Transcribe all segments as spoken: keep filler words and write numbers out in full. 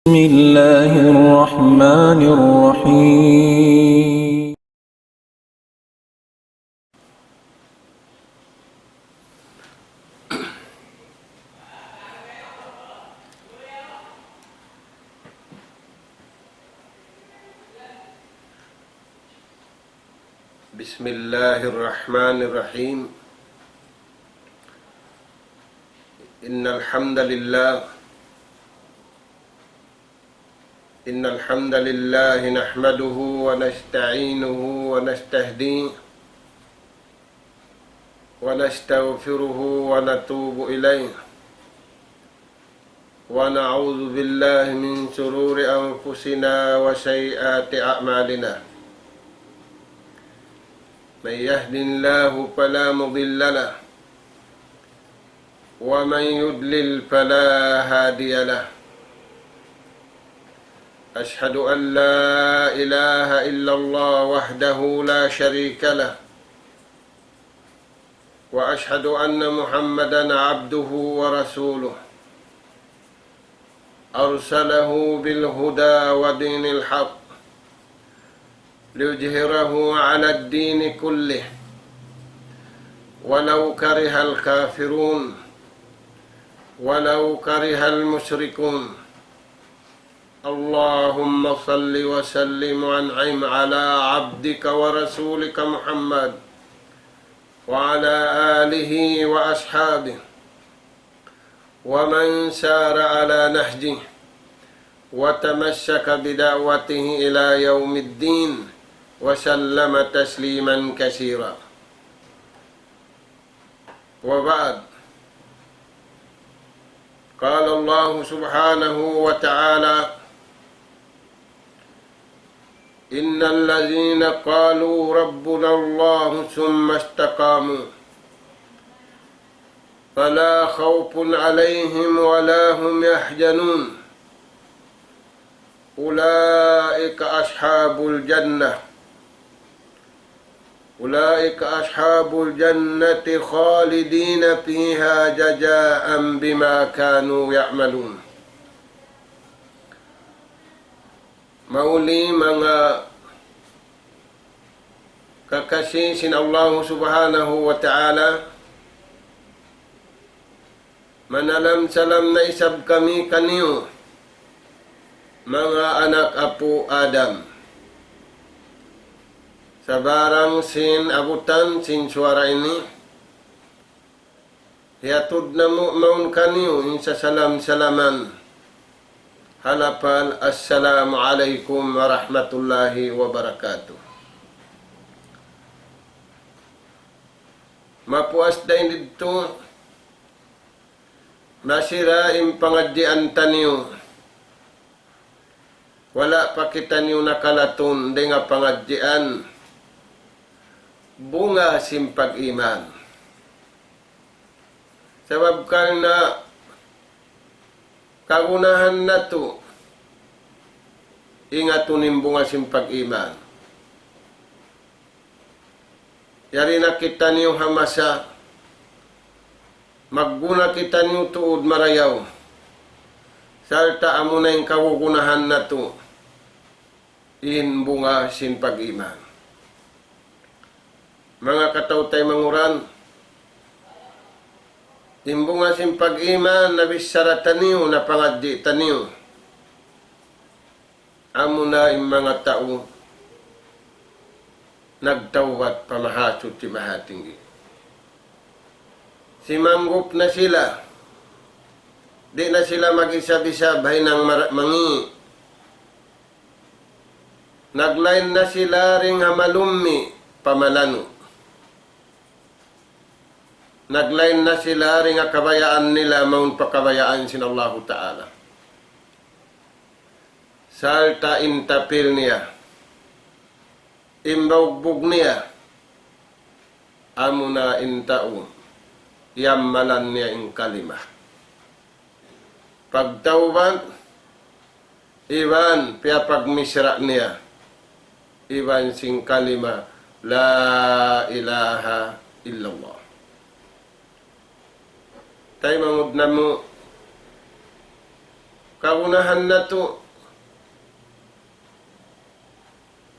بسم الله الرحمن الرحيم. بسم الله الرحمن الرحيم. إن الحمد لله، إن الحمد لله نحمده ونستعينه ونستهديه ونستغفره ونتوب إليه، ونعوذ بالله من شرور أنفسنا وسيئات أعمالنا. من يهد الله فلا مضل له، ومن يضلل فلا هادي له. أشهد أن لا إله إلا الله وحده لا شريك له، وأشهد أن محمدا عبده ورسوله، أرسله بالهدى ودين الحق ليظهره على الدين كله ولو كره الكافرون ولو كره المشركون. اللهم صل وسلم وأنعم على عبدك ورسولك محمد وعلى آله وأصحابه ومن سار على نهجه وتمسك بدعوته إلى يوم الدين وسلم تسليما كثيرا. وبعد، قال الله سبحانه وتعالى: إن الذين قالوا ربنا الله ثم استقاموا فلا خوف عليهم ولا هم يحزنون. أولئك أصحاب الجنة، أولئك أصحاب الجنة خالدين فيها جزاء بما كانوا يعملون. Mahuli manga kakasi sin Allahu Subhanahu wa Ta'ala, manalam-salam na isab kami kaniyu, manga anak apu' Adam. Sabarang sin abutan sin suwara ini, hiyatud namu' mawn kaniyu in sasalam-salaman ha lapal, Assalamu alaykum warahmatullahi wabarakatuh. Mapuas dayn didtu, masi ra in pangadjian taniyu. Wala' pa kitaniyu nakalatun dayn ha pangadjian, bunga sin pag-iman. Sabab karna' kagunahan natu', ingatun in bunga sin pag-iman. Yari na kitaniyu ha masa, magguna kitaniyu tuud marayaw, sarta' amuna in kagunahan natu', in bunga sin pag-iman. Manga kataw-taymanghuran, in bunga sin pag-iman, nabichara taniyu, napangadji' taniyu. Amuna in manga tau nagtawbat pa Mahasuchi Mahatinggi. Simanggup na sila, di' na sila mag-isab-isab ha hinang mara-, mangi'. Naglain na sila dayn ha malummi' pa malanu'. Naglain na sila dayn ha kabayaan nila mawn pa kabayaan sin Allahu Ta'ala. Sarta' in tapil niya, in baugbug niya, amuna in tau iyammalan niya in kalima pagtawbat, iban piyapagmisra niya iban sin kalima La ilaha illallah. Taymanghud namu', Kagunahan natu'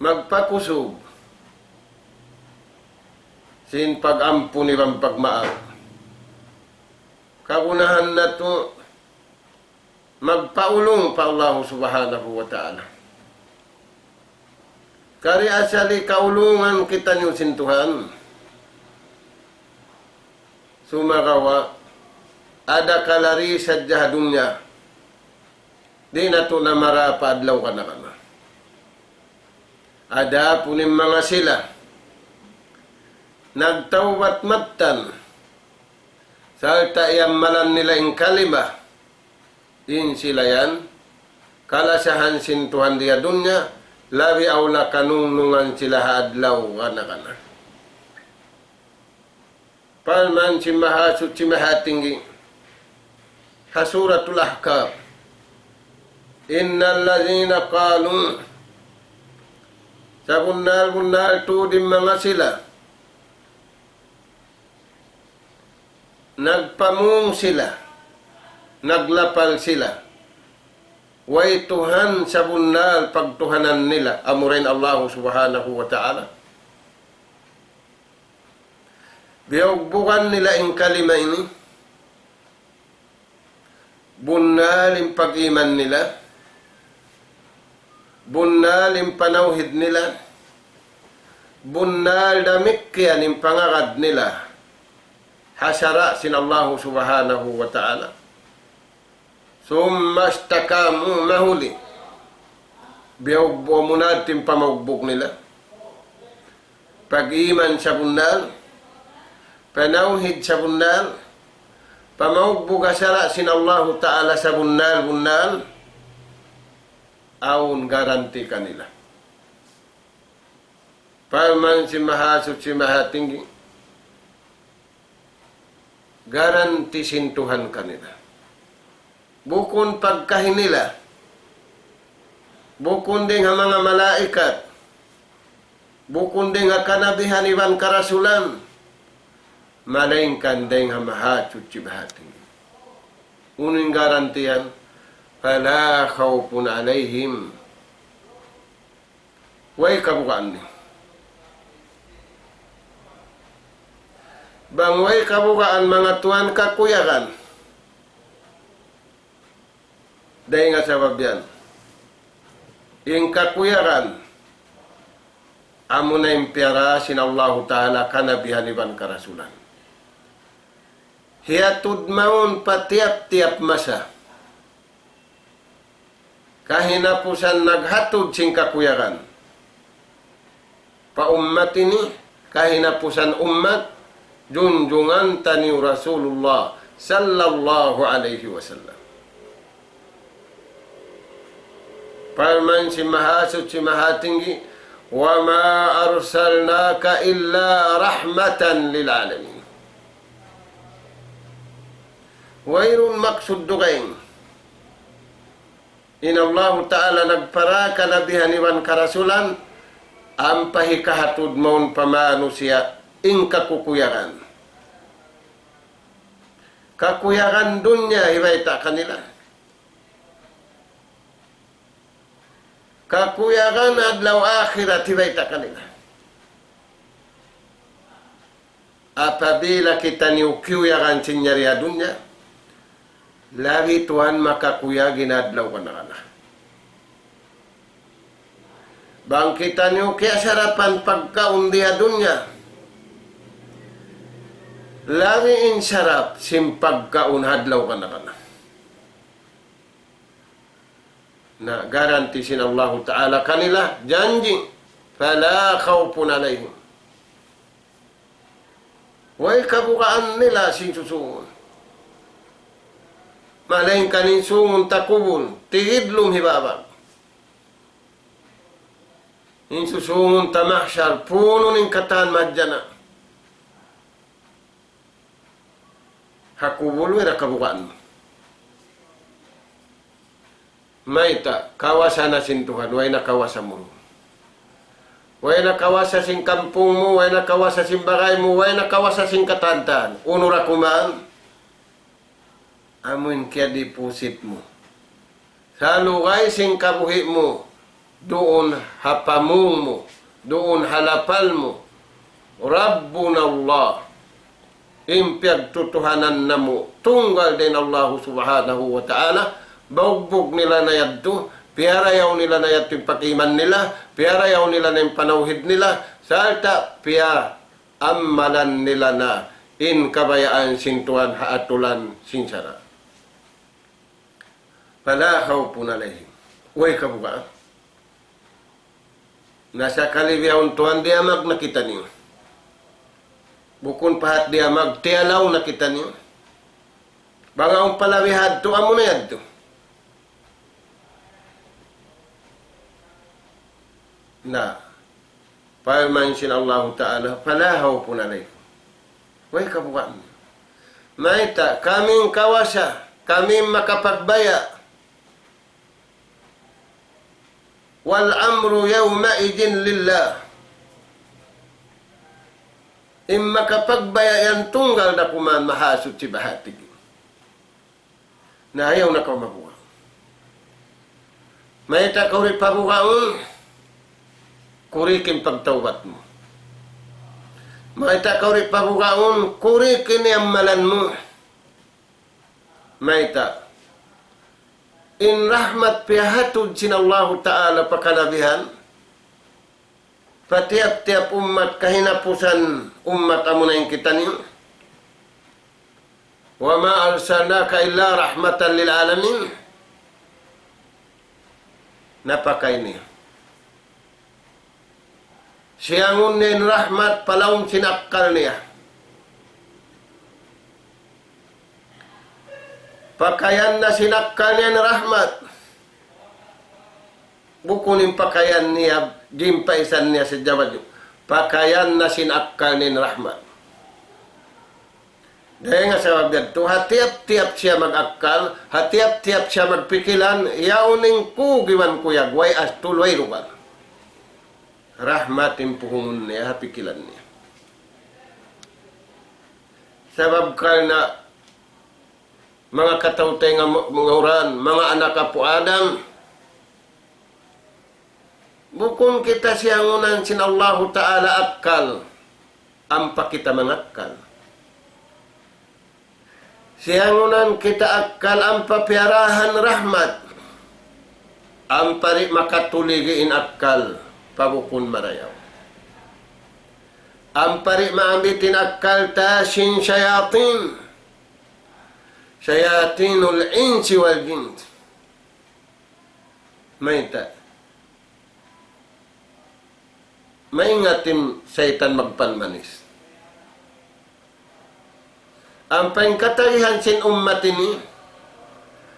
magpakusug sin pag-ampun iban pagmaap. Kagunahan natu' magpaulung pa Allah Subhanahu wa Ta'ala. Kari asali kaulungan kitaniyu sin Tuhan. Sumagawa', ada kalari sadja ha dunya. Di' natu' na mara pa adlaw kana-kana. Adapun in manga sila nagtawbat mattan, sarta' iyamalan nila in kalima, in sila yan, kalasahan sin Tuhan di ha dunya, labi awla kanungnungan sila ha adlaw kana-kana. Parman sin Mahasuchi Mahatinggi ha Suratul Ahqaf, إن الذين قالوا, sabunnal-bunnal tuud in manga sila, nagpamung sila, naglapal sila, way Tuhan sabunnal pagtuhanan nila, amura in Allah Subhanahu wa Ta'ala. Biyugbugan nila in kalima ini. Bunnal in pag-iman nila. Bunnal in panawhid nila. Bunnal damikkiyan in pangagad nila ha sara' sin Allahu Subhanahu wa Ta'ala. ثم استقاموا, mahuli biyugbu' munad in pamaugbug nila. Pag-iman sabunnal, panawhid sabunnal, pamaugbug ha sara' sin Allahu Ta'ala sabunnal-bunnal, awn garanti kanila. Parman sin Mahasuchi Mahatinggi, garanti sin Tuhan kanila. Bukun pagkahi nila. Bukun dayn ha manga malaikat. Bukun dayn ha kanabihan iban karasulan. Malaingkan dayn ha Mahasuchi Mahatinggi. Unu in garanti yan? فلا خوف عليهم. Way kabugaan niyu. Bang way kabugaan manga tuwan kakuyagan. Dayn ha sabab yan. In kakuyagan, amuna in piyara sin Allahu Ta'ala kanabihan iban karasulan. Hiyatud mawn pa tiyap-tiyap masa. Kahinapusan naghatud sin kakuyagan pa ummat ini, kahinapusan ummat junjungan taniyu Rasulullah sallallahu alayhi wasallam. Parman sin Mahasuchi Mahatinggi, وما أرسلناك إلا رحمة للعالمين. Wayruun maksud dugaing in Allahu Ta'ala nagpara kanabihan iban karasulan, ampa hikahatud mawn pa manusiya' in kakukuyagan. Kakuyagan dunya hibayta' kanila. Kakuyagan adlaw akhirat hibayta' kanila. Apabila kitaniyu kiyuyagan sin yari ha dunya, labi tuwan makakuyag in adlaw kana-kana. Bang kitaniyu kiyasarapan pagkaun di ha dunya, labi in sarap sin pagkaun adlaw kana-kana. Na, garanti sin Allahu Ta'ala kanila, janji', فلا خوف عليهم. Way kabugaan nila sin susungun. Malaingkan in sungun ta kubul, tigidlum hibabag. In susungun ta mahsar, punun in katan mahjana. Ha kubul, way da kabugaan. Mayta', kawasa na sin Tuhan, way na kawasa mu. Way na kawasa sin kampung mu, way na kawasa sin bagay mu, way na kawasa sin katan-katan. Unu ra kuman, amu in kiya-deposit mu. talugay sin kabuhi' mu, duun ha pamung mu, duun ha lapal mu, ربنا الله, in piyagtutuhanan namu' tunggal dayn Allahu Subhanahu wa Ta'ala, baugbug nila na yadtu, piyarayaw nila na yadtu in pag-iman nila, piyarayaw nila na in panawhid nila, sarta' piyaammalan nila na in kabayaan sin Tuhan ha atulan sin sara'. فلا خوف عليهم. Way kabuga'. Na sakali bihaun tuwan diyamag na kitaniyu. Bukun pahat diyamag, tiyalaw na kitaniyu. Bang awn palabi hadtu, amu na yadtu. Na, parman sin Allahu Ta'ala, فلا خوف عليكم. Way kabuga'. Mayta', kami in kawasa, kami in makapagbaya'. والأمر يومئذ لله. In makapagbaya' yan tunggal da kuman Mahasuchi Bahatig. Na ayaw na kaw mabuga'. Mayta' kaw di' pabugaun, kurik in pagtawbat mu. Mayta' kaw di' pabugaun, kurik in iyammalan mu. Mayta'? In rahmat piyahatud sin Allahu Ta'ala pa kalabihan, pa tiyap-tiyap ummat kahinapusan ummat amuna in kitaniyu. وما أرسلناك إلا رحمة للعالمين. Na pa kayni. Siyangun niya in rahmat pa lawm sin akkal niya. Pakayan na sin akkal niya in rahmat. Bukun in pakayan niya, gimpaisan niya sadja baju. Pakayan na sin akkal niya in rahmat. Dayn ha sabab yadtu, ha tiyap-tiyap siya mag-akkal, ha tiyap-tiyap siya magpikilan, yaun in kug iban kuyag, way astul, way lugal. Rahmat in puhungun niya, ha pikilan niya. Sabab karna' manga kataw-taymanghuran, manga anak apu' Adam, bukun kita siyangunan sin Allahu Ta'ala akkal, ampa kita mangakkal. Siyangunan kita akkal ampa piyarahan rahmat, ampa di' makatuligi in akkal pa bukun marayaw. Ampa di' maambitin akkal ta sin shayatin, shayatinul insi wal jin. Mayta'? Maingat in saytan magpalmanis. Ampa in katagihan sin ummat ini,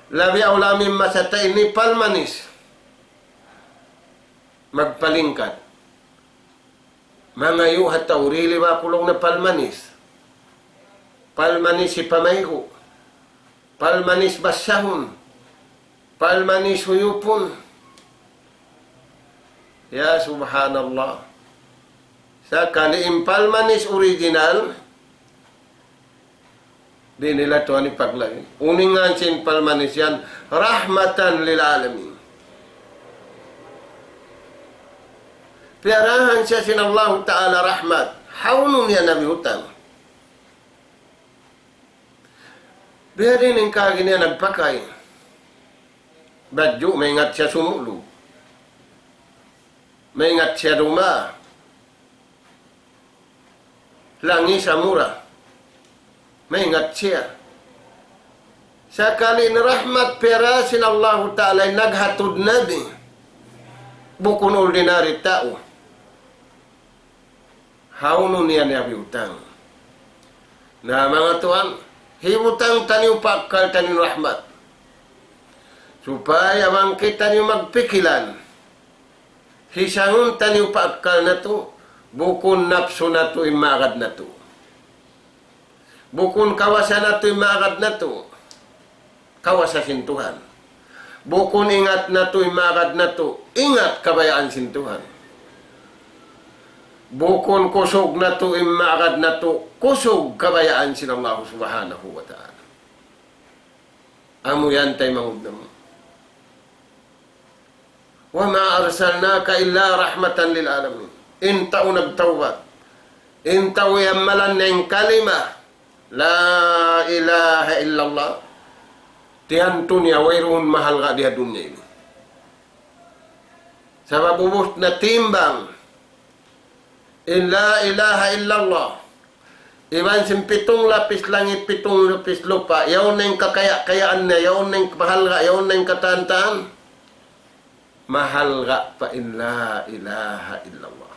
labi awla amu in masa ta ini palmanis. Magpalingkat. Mangayu' ha tau dili' ba kulung na palmanis. Palmanis hipamaygu'. Palmanis basahun. Palmanis huyupun. Ya subhanallah. Sakali in palmanis original, di' nila tuwan ipaglagi'. Unu in ngan sin palmanis yan, rahmatan lil alamin. Piyarahan siya sin Allahu Ta'ala rahmat. Hawnu niya nabiyutang. Biya' diin in kaagi niya nagpakay. Badju', maingat siya sumulug. Maingat siya duma. Langis amura. Maingat siya. Sakali in rahmat piyara sin Allahu Ta'ala in naghatud nabi. Bukun ordinary tau. Hawnu niya niya biyutang. Na manga tuwan, hibutang taniyu pa akkal taniyu rahmat. Supaya bang kitaniyu magpikilan. Hisangun taniyu pa akkal natu', bukun napsu natu' in maagad natu'. Bukun kawasa natu' in maagad natu'. Kawasa sin Tuhan. Bukun ingat natu' in maagad natu'. Ingat kabayaan sin Tuhan. Bukun kusug natu' in maagad natu'. Kusug kabayaan sin Allah Subhanahu wa Ta'ala. Amu yan taymanghud namu'. وما أرسلناك إلا رحمة للعالمين. In tau nagtawbat, in tau yammalan in kalima لا إله إلا الله, tiyantu niya wayruun mahalga' di ha dunya ini. Sabab ubus na timbang in لا إله إلا الله iban sin pitung lapis langit, pitung lapis lupa', yaun na in kakaya-kayaan niya, yaun na in mahalga', yaun na in katan-katan, mahalga' pa in لا إله إلا الله.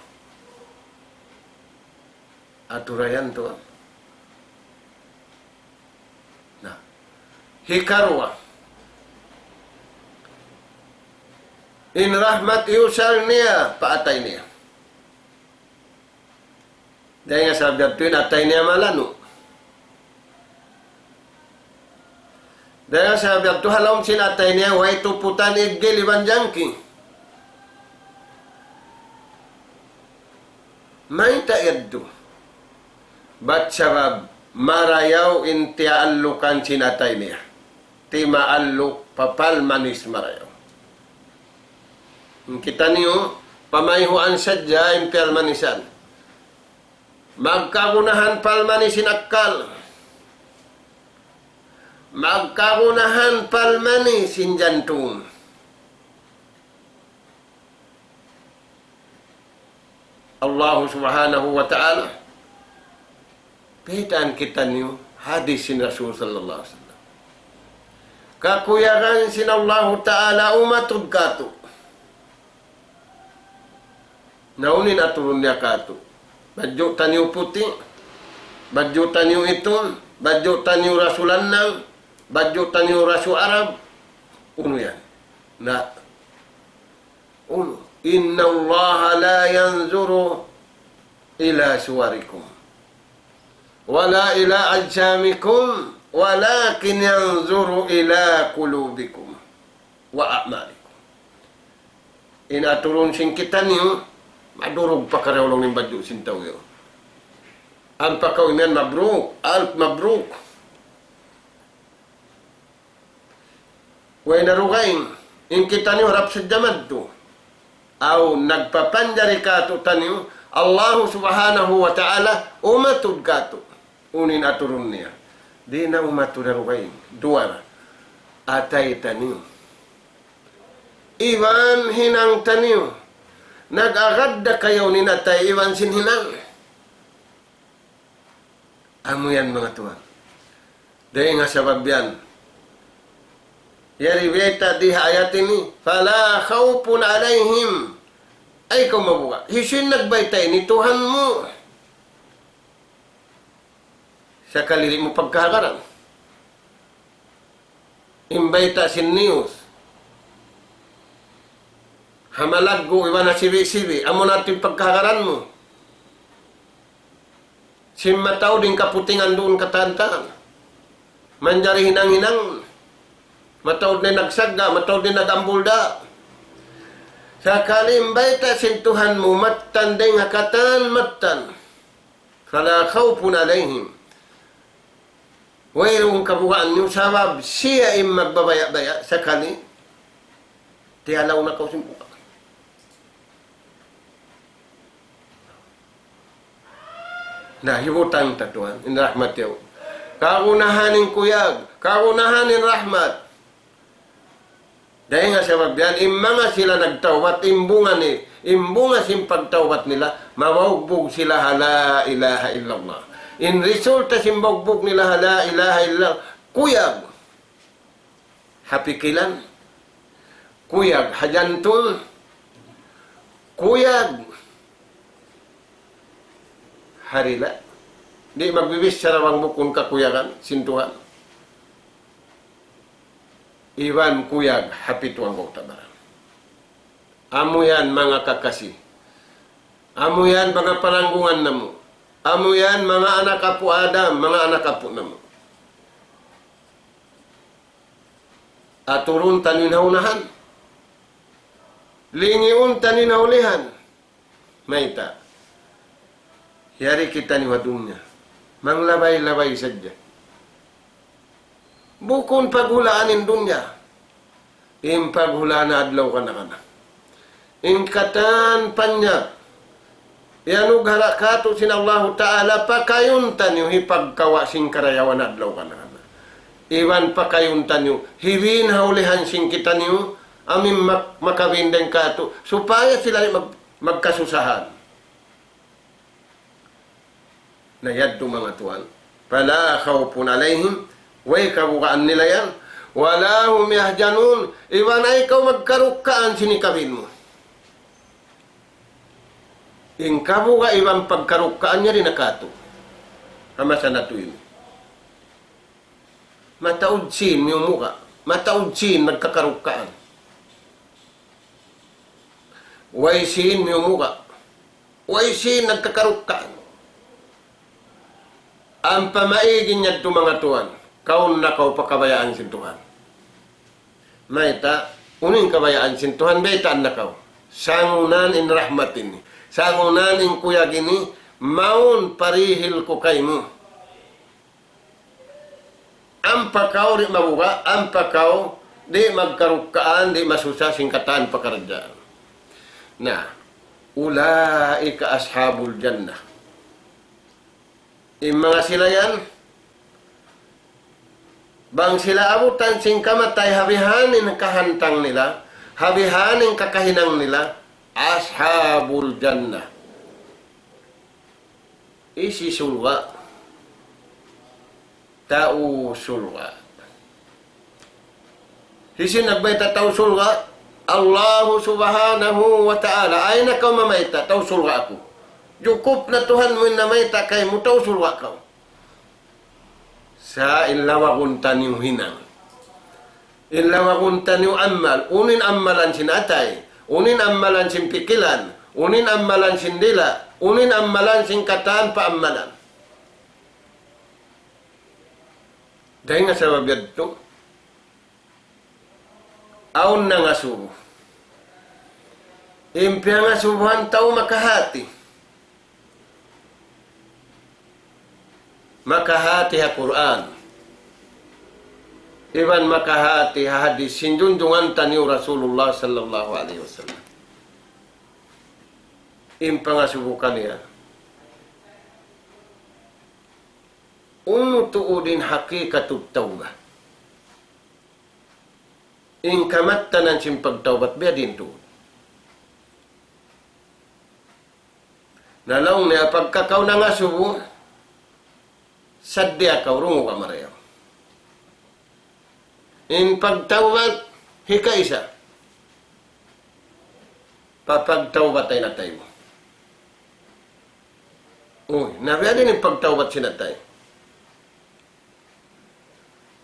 Atura yan tuwan. Na, hikaruwa, in rahmat iyusal niya pa atay niya. Dayn ha sabab yadtu in atay niya malanu'. Dayn ha sabab yadtu ha lawm sin atay niya way tuputan, iggil iban jangki. Mayta' yadtu? Bat sabab marayaw in tiyaallukan sin atay niya. Timaalluk pa palmanis marayaw. In kitaniyu, pamayhuan sadja in piyalmanisan. Magkagunahan palmanis in akkal. Magkagunahan palmanis in jantung. Allahu Subhanahu wa Ta'ala, baytaan kitaniyu hadis sin Rasul sallallahu alayhi wasallam. Kakuyagan sin Allahu Ta'ala umatud katu'. Na unu in aturun niya katu'? Badju' taniyu puti', badju' taniyu itum, badju' taniyu rasu lannang, badju' taniyu rasu Arab, unu yan? Na, unu? إن الله لا ينظر إلى صوركم ولا إلى أجسامكم ولكن ينظر إلى قلوبكم وأعمالكم. In aturun sin kitaniyu, madurug pa karayaw laung niya in badju' sin tau yaun. Ampa kaw imiyan, mabruk, alf mabruk. Way na dugaing, in kitaniyu harap sadja madtu. Aw nagpapanjari katu'taniyu, Allahu Subhanahu wa Ta'ala, umatud katu'. Unu in aturun niya? Di' na umatud ha dugaing. Duwa ra. Atay taniyu iban hinang taniyu. Nag-agad da kayaw in atay iban sin hinang. Amu yan, manga tuwan. Dayn ha sabab yan, yari bayta' di ha ayat ini, فلا خوف عليهم. Ay kaw mabuga'. Hisiyu in nagbayta' ini? Tuhan mu. Sakali di' mu pagkahagaran. In bayta' sin news ha malaggu' iban ha sibi'-sibi', amu na in pagkahagaran mu. Sin mataud in kaputingan duun katan-katan. Manjari hinang-hinang. Mataud na in nagsagga', mataud na in nag-ambul da. Sakali in bayta' sin Tuhan mu, mattan dayn ha katan, mattan. فلا خوف عليهم. Wayruun kabugaan niyu sabab siya in magbabaya'-baya' sakali. Tiyalaw na kaw sin buga'. Na, hibutang ta tuwan, in rahmat yaun. Kagunahan in kuyag, kagunahan in rahmat. Dayn ha sabab yan, in manga sila nagtawbat, in bunga ni, in bunga sin pagtawbat nila, mabaugbug sila ha لا إله إلا الله. In resulta sin baugbug nila ha لا إله إلا الله, kuyag ha pikilan, kuyag ha jantung, kuyag ha dila'. Di' magbibichara bang bukun kakuyagan sin Tuhan. Iban kuyag ha pitu anggawta' baran. Amu yan, manga kakasi. Amu yan, manga pananggungan namu'. Amu yan, manga anak apu' Adam, manga anak apu' namu'. Aturun taniyu in ha unahan. Lingiun taniyu in ha ulihan. Mayta'? Yari kitaniyu ha dunya, manglabay-labay sadja. Bukun paghulaan in dunya. In paghulaan adlaw kana-kana. In katan panyap iyanugara' kātu' sin Allahu Ta'ala, pakayun taniyu hipagkawa' sin karayawan adlaw gana-gana. Iban pakayun taniyu hibin ha ulihan sin kitaniyu, amu in mak-, makabin dayn kātu', supaya sila di' mag-, magkasusahan. Na yadtu manga tuwan. فلا خوف عليهم, way kabugaan nila yan. ولا هم يحزنون, iban ayaw kaw magkarukkaan sin hikabin mu. In kabuga' iban pagkarukkaan niya di' na kātu'. Ha masa natu' ini. Mataud sin miyumuga'. Mataud sin nagkakarukkaan. Way sin miyumuga'. Way sin nagkakarukkaan. Ampa maig in yadtu manga tuwan, kaun na kaw pa kabayaan sin Tuhan. Mayta', unu in kabayaan sin Tuhan, baytaan na kaw. Sangunan in rahmat ini. Sangunan in kuyag ini, mawn parihil ku kaymu. Ampa kaw di' mabuga', ampa kaw di' magkarukkaan, di' masusa sin katan pakaradjaan. Na, أولئك أصحاب الجنة. In manga sila yan, bang sila abutan sin kamatay ha bihan in kahantang nila, ha bihan in kakahinang nila, أصحاب الجنة. Hisiyu surga'? Tau surga'. Hisiyu in nagbayta' tau surga'? Allahu subhanahu wa ta'ala. Ayaw na kaw mamayta' tau surga' aku. Jukup na Tuhan mu in namayta' kaymu, tau surga' kaw. Sa' in lawagun taniyu hinang. In lawagun taniyu amal. Unu in amalan sin atay? Unu in amalan sin pikilan? Unu in amalan sin dila'? Unu in amalan sin katan pa amalan? Dayn ha sabab yadtu, awn nangasubu. In piyangasubuhan tau makahati. Makahati ha Qur'an. Iban makahati ha hadith sin junjungan taniyu Rasulullah sallallahu alayhi wasallam. In pangasubu kaniya. Unu tuud in haqiqatut tawbah? In kamattanan sin pagtawbat biyadiin tuud? Na laung niya pagka kaw nangasubu, saddiya kaw, rungu kaw marayaw. In pagtawbat, hikaisa. Papagtawbata in atay mu. Uy, na biyadiin in pagtawbat sin atay?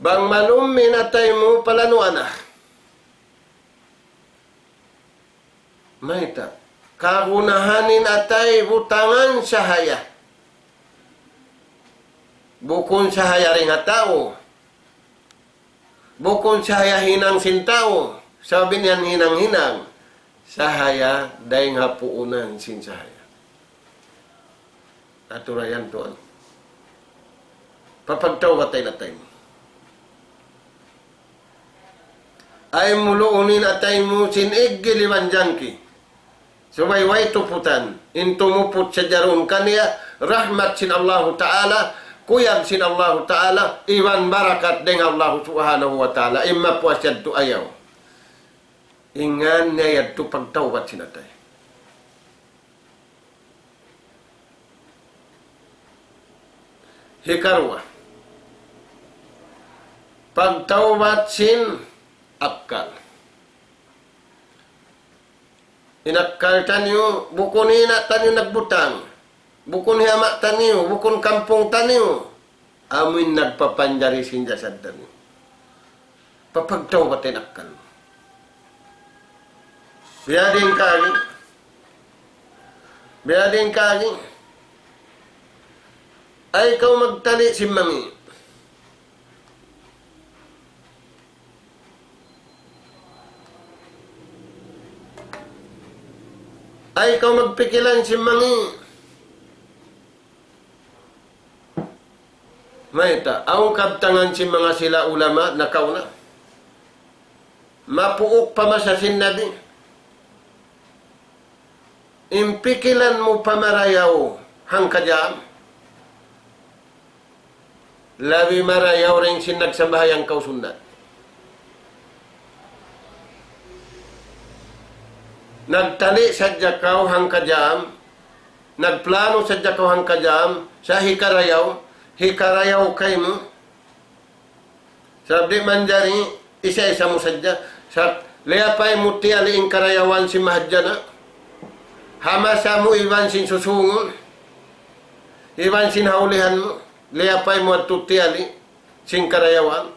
Bang malum in atay mu, palanuan na. Mayta'? Kagunahan in atay butangan sahaya. Bukun sahaya dayn ha tau. Bukun sahaya hinang sin tau. Sabab in yan hinang-hinang. Sahaya dayn ha puunan sin sahaya. Atura yan tuwan. Papagtawbata in atay mu. Ayaw mu luun in atay mu sin iggil iban jangki. Subay way tuputan. In tumuput sadja duun kaniya, rahmat sin Allahu Ta'ala, kuyag sin Allahu Ta'ala, iban barakat dayn ha Allahu Subhanahu wa Ta'ala. In mapuas yadtu ayaw. In ngan niya yadtu pagtawbat sin atay. Hikaruwa, pagtawbat sin akkal. In akkal taniyu, bukun hi ina' taniyu nagbutang, bukun hi ama' taniyu, bukun kampung taniyu. Amu in nagpapanjari sin jasad taniyu. Papagtawbata in akkal. Biyadiin kari. Biyadiin kari. Ayaw kaw magtali' sin mangi'. Ayaw kaw magpikilan sin mangi'. Mayta', awn kabtangan sin manga sila ulama nakauna. Mapuuk pa masa sin Nabi. in pikilan mu pa marayaw hangka jam, labi marayaw dayn sin nagsambahayang kaw sunnat. Nagtali sadja kaw hangka jam, nagplano sadja kaw hangka jam, sa' hikarayaw, hikarayaw kaymu. Sabab di' manjari, isa-isa mu sadja. Sa' liyapay mu tiyali' in karayawan sin mahadjana'. Ha masa mu iban sin susungun, iban sin hawlihan mu, liyapay mu adtu tiyali' sin karayawan.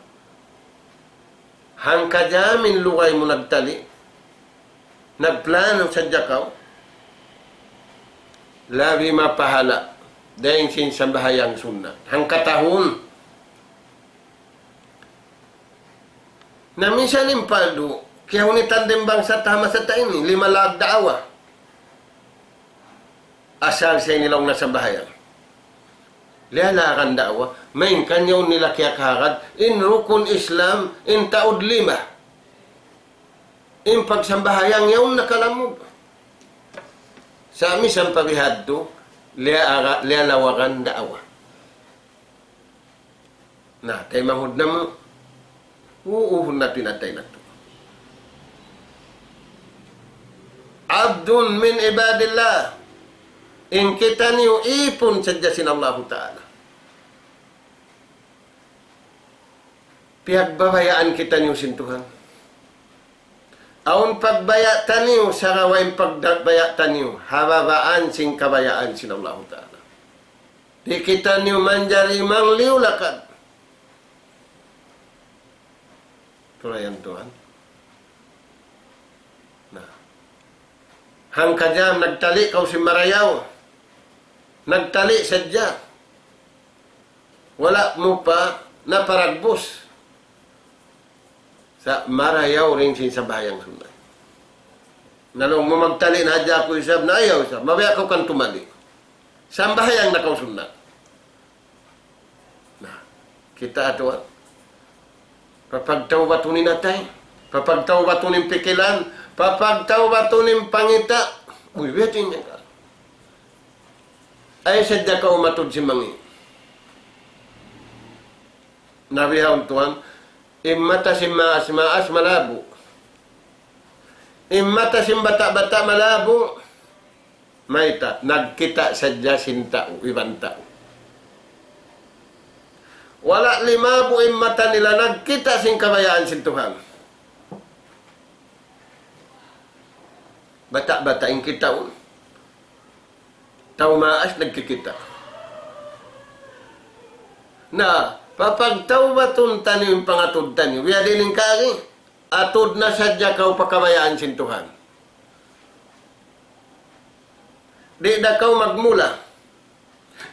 Hangka jam in lugay mu nagtali', nagplano sadja kaw, labi mapahala' dayn sin sambahayang sunnat. Hangka tahun. Na minsan in paldu, kiyahunitan dayn bangsa ta ha masa ta ini, lima laag da'wa. Asal siya ini laung na sambahayang. Liya laag in da'wa, malayngkan yaun nila kiyakahagad, in rukun Islam, in taud lima. In pagsambahayang yaun nakalamud. Sa' minsan pa bihadtu, liya aga-, liya lawagan da'wa. Na, taymanghud namu', uuhun natu' in atay natu'. عبد من عباد الله. In kitaniyu ipun sadja sin Allahu Ta'ala. Piyagbabayaan kitaniyu sin Tuhan. Awn pagbaya' taniyu, sagawa' in pagbaya' taniyu, ha babaan sin kabayaan sin Allahu Ta'ala. Di' kitaniyu manjari mangliyu lakad. Tulayan Tuhan. Na. Hangka jam nagtali' kaw sin marayaw. Nagtali' sadja. Wala' mu pa naparagbus. Sa' marayaw dayn sin sambahayang sunnat. Na laung mu magtali' na hadja aku isab, na ayaw isab. Mabaya' kaw kan tumali'. Sambahayang na kaw sunnat. Na, kita' tuwan. Papagtawbatun in atay. Papagtawbatun in pikilan. Papagtawbatun in pangita'. Uy, biya' diin yan ka. Ay sadja kaw matud sin mangi'. Na bihaun tuwan, in mata sin maas-maas malabu'. In mata sin bata'-bata' malabu'. Mayta', nagkita' sadja sin tau, iban tau. Wala' limabu' in mata nila nagkita' sin kabayaan sin Tuhan. Bata'-bata' in kitaun. Tau maas nagkikita'. Na, papagtawbatun taniyu in pangatud taniyu. Biya' diin in kaagi, atud na sadja kaw pa kabayaan sin Tuhan. Di' da kaw magmula.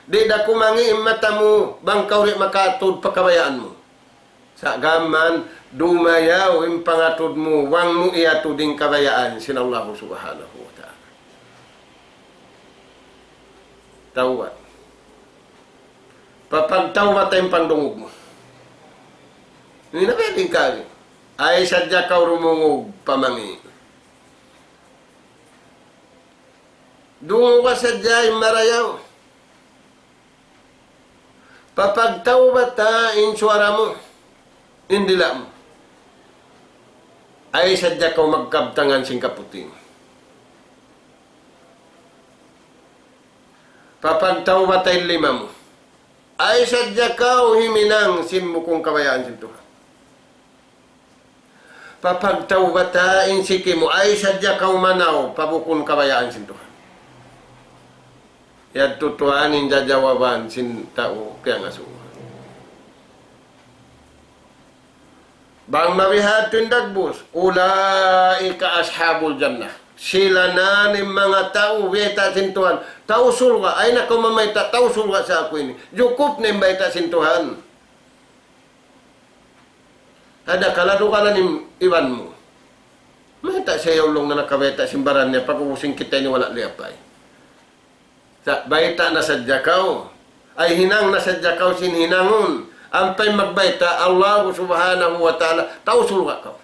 Di' da kumangi' in mata mu, bang kaw di' makaatud pa kabayaan mu. Sa' gām mayan, dumayaw in pangatud mu, bang mu iyatud in kabayaan sin Allahu Subhanahu wa Ta'ala. Tawbat. Papagtawbata in pangdungug mu. Ini na pwede kari. Ay sadja kaw dumungug pa mangi'. Dunguga sadja in marayaw. Papagtawbata in suwara mu, in dila' mu. Ay sadja kaw magkabtangan sin kaputing. Papagtawbata in lima mu. Ay sadja kaw himinang sin bukun kabayaan sin Tuhan. Papagtawbata in siki mu, ay sadja kaw manaw pa bukun kabayaan sin Tuhan. Yadtu tuwan in jajawaban sin tau piyangasubu. Bang mabihadtu in dagbus, أولئك أصحاب الجنة. Sila na in manga tau, bayta' sin Tuhan. Tau surga', ayaw na kaw mamayta', tau surga' sa aku ini. Jukup na in bayta' sin Tuhan. Ada kaladuganan in iban mu. Mayta' siya yaulung na nakabayta' sin baran niya, pag-ubus in kita ini wala' liyapay. Sa' bayta' na sadja kaw. Ay hinang na sadja kaw sin hinangun. Ampa in magbayta', Allah Subhanahu wa Ta'ala, tau surga' kaw.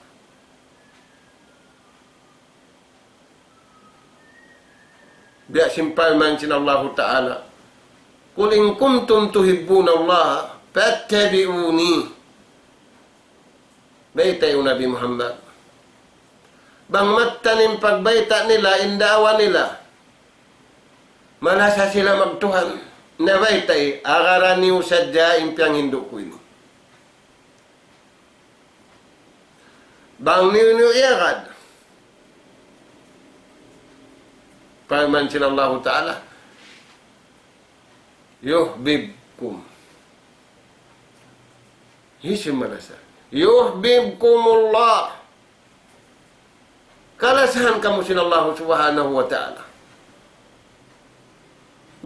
Biya' sin parman sin Allahu Ta'ala, قل إن كنتم تحبون الله فاتبعوني. Baytai, O Nabi Muhammad, bang mattan in pagbayta' nila, in da'wa nila, malasa sila magtuhan, na baytai, agaraniyu sadja in piyanghindu' ku ini. Bang niyu-niyu iyagad, parman sin Allahu Ta'ala, يحببكم. Hisiyu in malasa? يحببكم الله. Kalasahan kamu sin Allahu Subhanahu wa Ta'ala.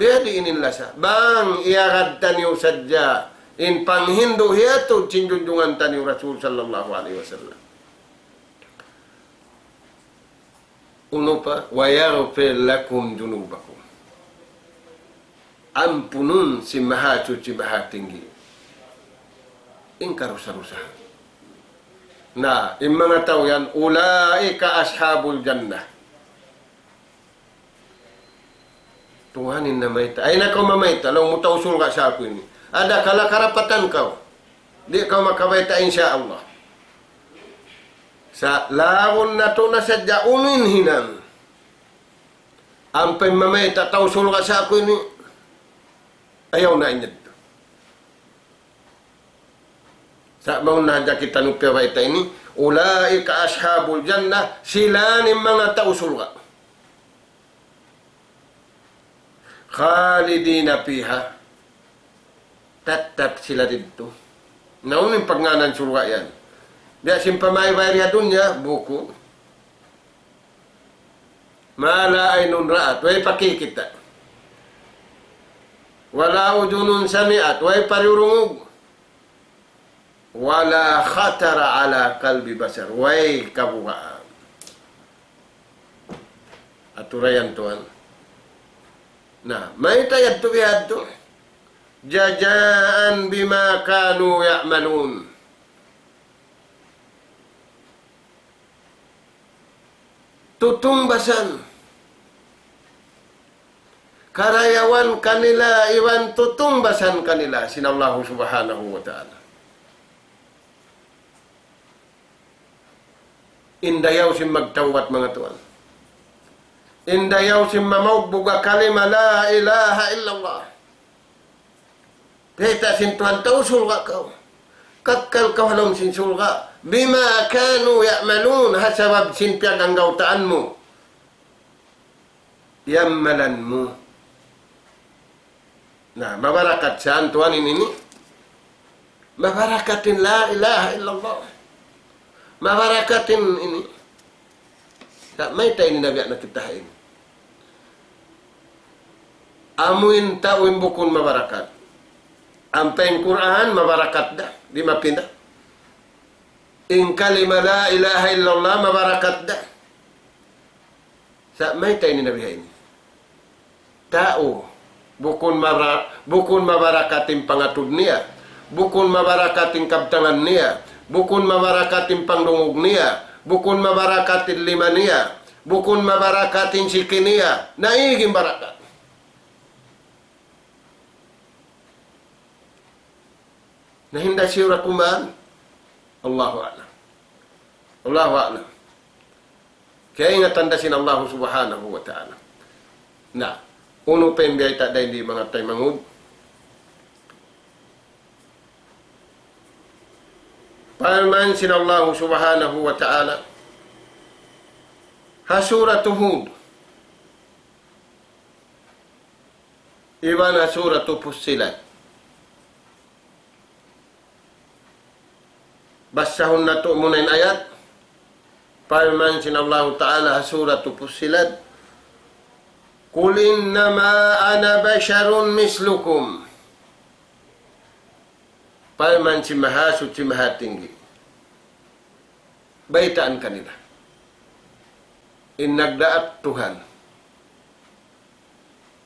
Biyadiin in lasa? Bang iyagad taniyu sadja in panghindu' hiyatud sin junjungan taniyu Rasul sallallahu alayhi wasallam. Unu pa? ويغفر لكم ذنوبكم. Ampunun sin Mahasuchi Mahatinggi in karusa-rusahan. Na, in manga tau yan, أولئك أصحاب الجنة. Tuhan in namayta'. Ayaw na kaw mamayta', laung mu tau surga' sa aku ini. Ada kala karapatan kaw. Di' kaw makabayta', insya Allah. Sa' laung natu' na sadja unu in hinang. Ampa in mamayta' tau surga' sa aku ini. Ayaw na in yadtu. Sa' mawn na hadja kitaniyu piyabayta' ini, أولئك أصحاب الجنة, sila in manga tau surga'. خالدين فيها, tattap sila didtu. Na unu in pagngānan surga' yan? Biya' sin pamaybay ha dunya, bukun. ما لا عين رأت, way pa kikita'. ولا أذن سمعت, way pa diyurungug. ولا خطر على قلب بشر, way kabuga'. Atura yan tuwan. Na, mayta' yadtu bihadtu? جزاء بما كانوا يعملون. Tutungbasan. Karayawan kanila iban tutungbasan kanila sin Allahu Subhanahu wa Ta'ala. In dayaw sin magtawbat, manga tuwan. In dayaw sin mamaugbug ha kalima la ilaha illallah. Bayta' sin Tuhan, tau surga' kaw. Kakkal kaw ha lawm sin surga'. بما كانوا يعملون, ha sabab sin piyaganggautaan mu. Iyamalan mu. Na, mabarakat sa tuwan ini. Mabarakat in la ilaha illallah. Mabarakat in ini. Sa' mayta' ini nabiya' na kita ini. Amu in tau in bukun mabarakat. Ampa in Qur'an mabarakat da. Di' mapinda. In kalima la ilaha illallah mabarakat da. Sa' mayta' ini nabiya' ini. Tau, bukun mara-, bukun mabarakat in pangatud niya, bukun mabarakat in kabtangan niya, bukun mabarakat in pangdungug niya, bukun mabarakat in lima niya, bukun mabarakat in siki niya, na igi in barakat. Na hinda siyu ra kuman. Allahu a'lam. Allahu a'lam. Kiyaingatan da sin Allahu Subhanahu wa Ta'ala. Na, unu pa in biyayta' dayn di manga taymanghud? Parman sin Allahu Subhanahu wa Ta'ala ha Suratu Hud, iban ha Suratu Fussilat. Basahun natu' muna in ayat. Parman sin Allahu Ta'ala ha Suratu Fussilat, قل إنما أنا بشر مثلكم. Parman sin Mahasuchi Mahatinggi, baytaan kanila, in nagdaak Tuhan,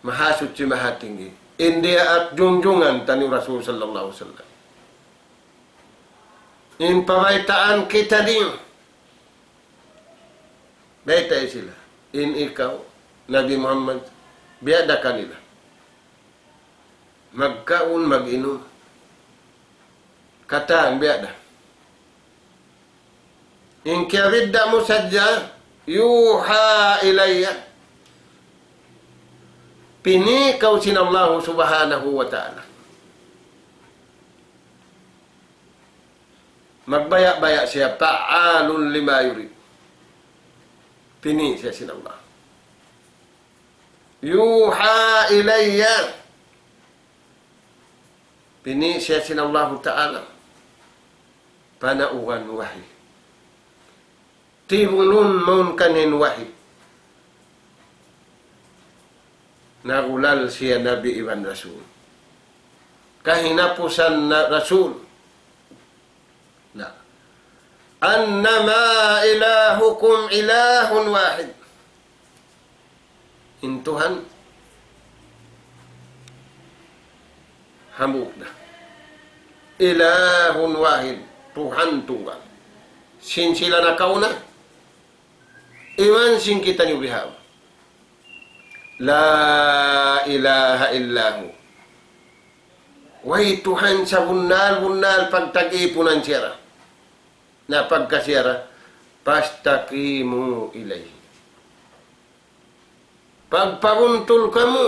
Mahasuchi Mahatinggi, in diyaak junjungan taniyu Rasul sallallahu alayhi wasallam, in pabaytaan kitaniyu. Baytai sila, in ikaw, Nabi Muhammad, Biya' da kanila. Magkaun, mag-inum. Katan, biya' da. In kiyabidda' mu sadja, يوحى إلي. Pini' kaw sin Allahu Subhanahu wa Ta'ala. Magbaya'-baya' siya, فعال لما يريد. Pini' siya sin Allah. يوحى إلي. Pini' siya sin Allahu Ta'ala. Panaugan wahi. Tibulun mawn kaniya in wahi. Nagulal siya nabi iban rasul. Kahinapusan na rasul. Na. أنما إلهكم إله واحد. In Tuhan, hambuuk da. إله واحد, Tuhan tunggal. Sin sila nakauna, iban sin kitaniyu bihaun. لا إله إلا هو. Way Tuhan sabunnal-bunnal pagtag-ipunan siya ra. Na pagka siya ra, فاستقيموا إليه. Pagpabuntul kamu.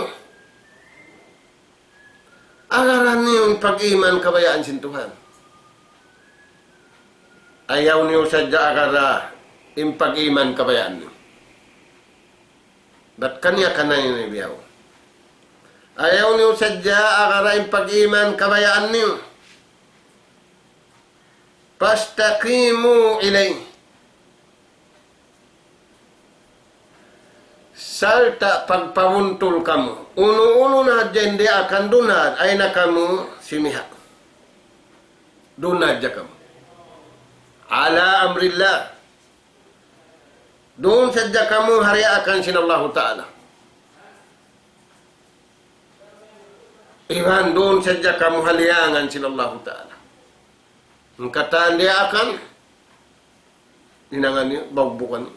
Agaran niyu in pag-iman kabayaan sin Tuhan. Ayaw niyu sadja agara in pag-iman kabayaan niyu. Bat kaniya-kaniya ini biyaw. Ayaw niyu sadja agara in pag-iman kabayaan niyu. فاستقيموا إليه. Sarta' pagpabuntul kamu. Unu-unu na hadja in diyaakan, duun na, ay na kamu simiha'. Duun na hadja kamu. على أمر الله. Duun sadja kamu ha diyaakan sin Allahu Ta'ala. Iban duun sadja kamu ha liyangan sin Allahu Ta'ala. In katan diyaakan, hinangan niyu, bugbugan niyu.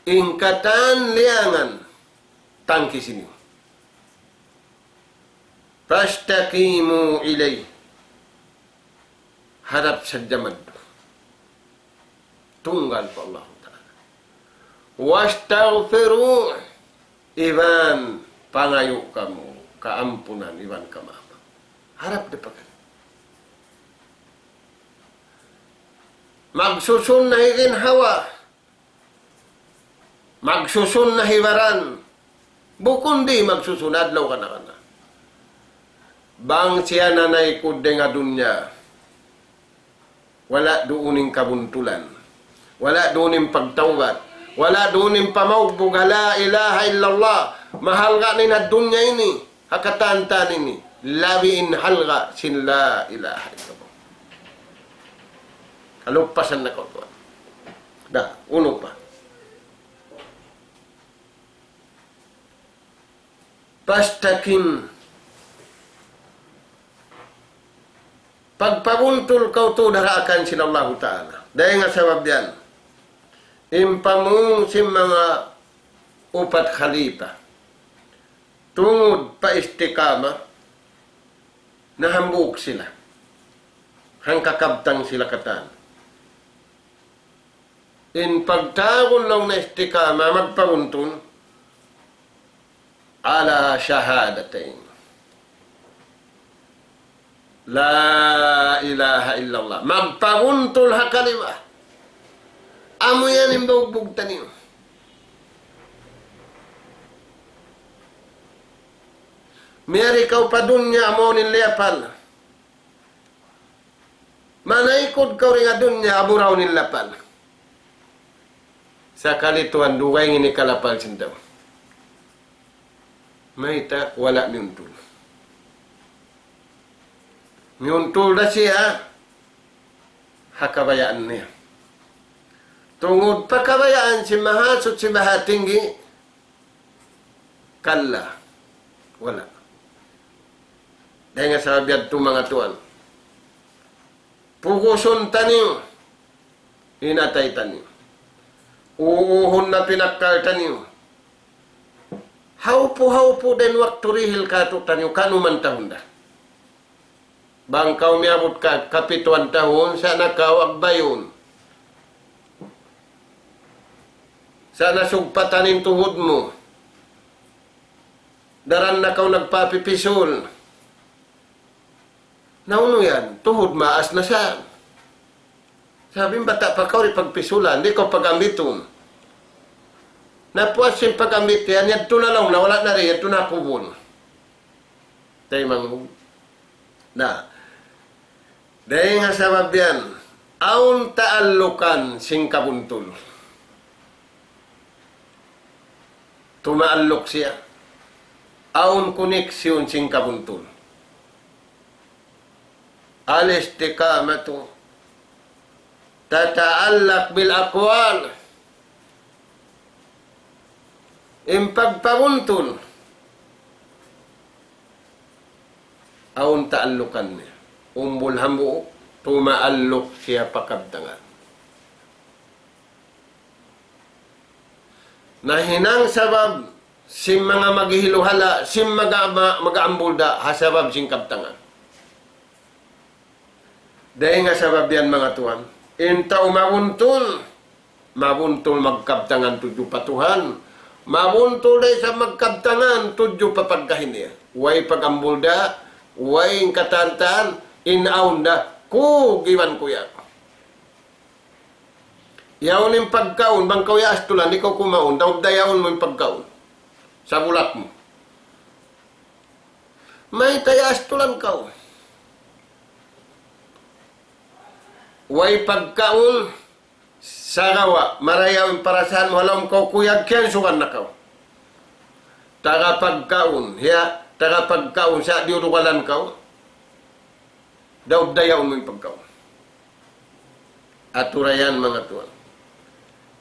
In katan liyangan, tangkisi niyu. فاستقيموا إليه. Harap sadja madtu. Tunggal pa Allahu Ta'ala. واستغفروه. Iban pangayu' kamu kaampunan iban kamaapa. Harap da pa kaniya. Magsusun na hi ginhawa. Magsusun na hi baran. Bukun di' magsusun, adlaw kana-kana. Bang siya nanaykud dayn ha dunya, wala' duun in kabuntulan. Wala' duun in pagtawbat. Wala' duun in pamaugbug ha la ilaha illallah. Mahalga' na in ha dunya ini. Ha katan-katan ini, labi in halga' sin la ilaha illallah. Kalupasan na kaw tuwan. Da, unu pa. فاستقم. Pagpabuntul kaw tuud ha daakan sin Allahu Ta'ala. Dayn ha sabab yan, in pamung sin manga upat khalifa, tungud pa istiqamah, nahambuuk sila. Hangkakabtang sila katan. In pagtawagun laung na istiqamah, magpabuntul, على شهادتين. لا إله إلا الله. Magpabuntul ha kalima. Amu yan in bugbug taniyu. Miyari kaw pa dunya, amu in liyapal. Manaykud kaw dayn ha dunya, amu ra in lapal. Sakali tuwan, dugaing in hikalapal sin tau. Mayta'? Wala' miyuntul. Miyuntul da siya ha kabayaan niya. Tungud pa kabayaan sin Mahasuchi Mahatinggi, kalla. Wala'. Dayn ha sabab yadtu manga tuwan, pugusun taniyu in atay taniyu. Uuhun na pinakkal taniyu. Hawpu-hawpu da in waktu dihil kātu'niyu, kanu man tahun da. Bang kaw miyabut ka kapituan tahun, sa' na kaw agbayun. Sa' na sugpatan in tuhud mu. Daran na kaw nagpapipisul. Na unu yan, tuhud maas na sa. Sabab in bata' pa kaw di' pagpisulan, di' kaw pag-ambitun. Na puas sin pag-ambit yan, yadtu na laung na, wala' na ri, yadtu na kubul. Taymanghud. Na. Dayn ha sabab yan, awn taallukan sin kabuntul. Tumaalluk siya. Awn koneksyon sin kabuntul. الاستقامة تتعلق بالأقوال. In pagpabuntul, awn taallukan niya. Umbul hambuuk, tumaalluk siya pa kabtangan. Na hinang sabab sin manga maghihiluhala', sin maga-, ma-, mag-aambul da, ha sabab sin kabtangan. Dayn ha sabab yan, manga tuwan, in tau mabuntul, mabuntul magkabtangan tudju pa Tuhan, mabuntul da isab magkabtangan tudju pa pagkahi niya. Way pag-ambul da, way in katan-katan, in awn da, ku giban ku ya. Yaun in pagkaun, bang kaw iyaastulan, di' kaw kumaun, daw da yaun mu in pagkaun. Sa bulak mu. Mayta' iyaastulan kaw? Way pagkaun, sagawa', marayaw in parasahan mu, ha lawm kaw kuyag, kiyansugan na kaw. Taga pagkaun, hiya, taga pagkaun, sa' diyudugalan kaw. Daw da yaun mu in pagkaun. Atura yan, manga tuwan.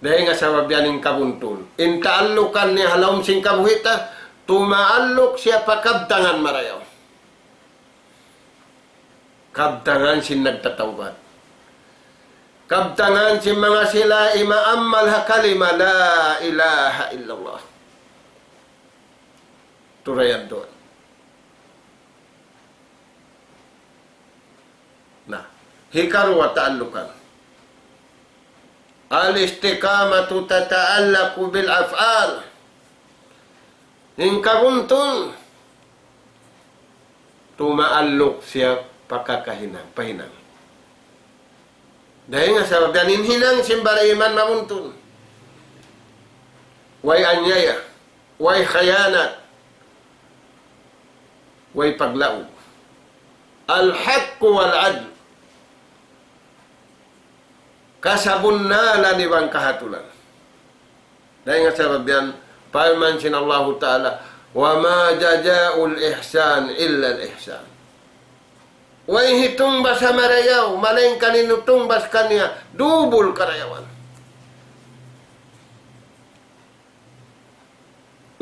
Dayn ha sabab yan in kabuntul. In taallukan niya ha lawm sin kabuhi' ta, tumaalluk siya pa kabtangan marayaw. Kabtangan sin nagtatawbat. Kabtangan sin manga sila imaammal ha kalima la ilaha illallah. Atura yan tuwan. Na, hikaruwa taallukan. الاستقامة تتعلق بالأفعال. In kabuntul, tumaalluk siya pa kakahinang, pa hinang. Dayn ha sabab yan in hinang sin barayman mabuntul. Way anyaya. Way khiyanat, way paglaug. الحق والعدل. Kasabunnalan iban kahatulan. Dayn ha sabab yan, parman sin Allahu Ta'ala, وما جزاء الإحسان إلا الإحسان. Way hitungbas ha marayaw, malaingkan in tungbas kaniya, dubul karayawan.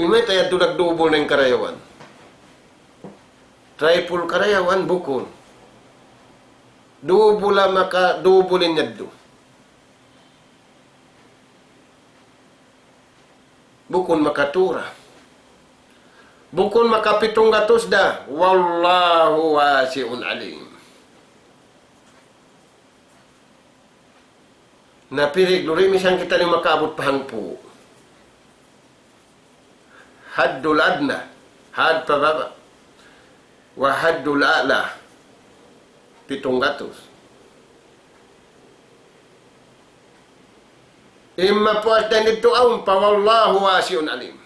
Imay ta yadtu nagdubul na in karayawan. Triple karayawan, bukun. Dubul la maka, dubul in yadtu. Bukun makatura. Bukun makapitung gatus da. والله واسع عليم. Na pirig duri misan kitaniyu makaabut pa hangpu'. Haddul adna, had pa baba'. Wa haddul a'la, pitung gatus. Imma puas dayn didtu awn pa, والله واسع عليم.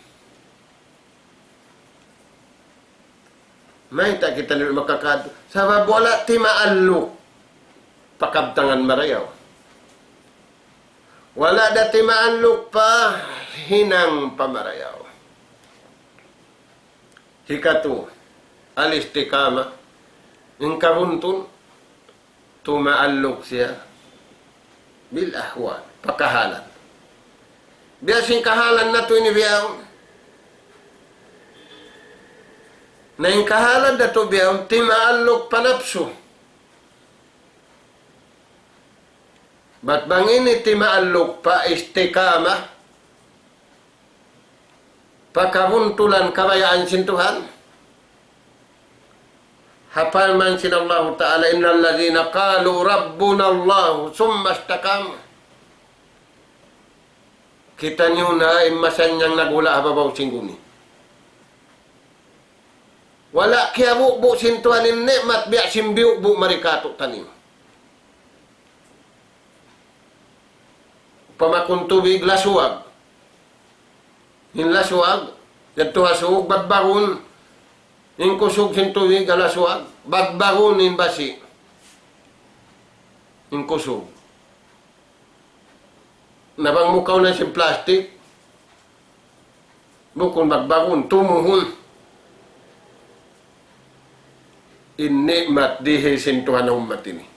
Mayta' kitaniyu makakadtu? Sabab wala' timaalluk pa kabtangan marayaw. Wala' da timaalluk pa hinang pa marayaw. Hikatu, al-istiqamah, in kabuntul, tumaalluk siya bil ahwal, pa kahalan. Biya' sin kahalan natu' ini bihaun. Na in kahalan natu' bihaun, timaalluk pa napsu. Bat bang ini timaalluk pa istiqamah, pa kabuntulan kabayaan sin Tuhan. Ha parman sin Allahu Ta'ala, إن الذين قالوا ربنا الله ثم استقاموا. Kitaniyu na in masa yan naghula' ha babaw sin gumi. Wala' kiyabubu' sin Tuhan in ni'mat biya' sin biyubu' mari kātu'niyu. Upama kun tubig lasuwag. In lasuwag, yadtu ha suug bagbagun. In kusug sin tubig ha lasuwag, bagbagun in basi'. In kusug. Na bang mu kaw na sin plastic, bukun bagbagun, tumuhun. In ni'mat dihil sin Tuhan ha ummat ini.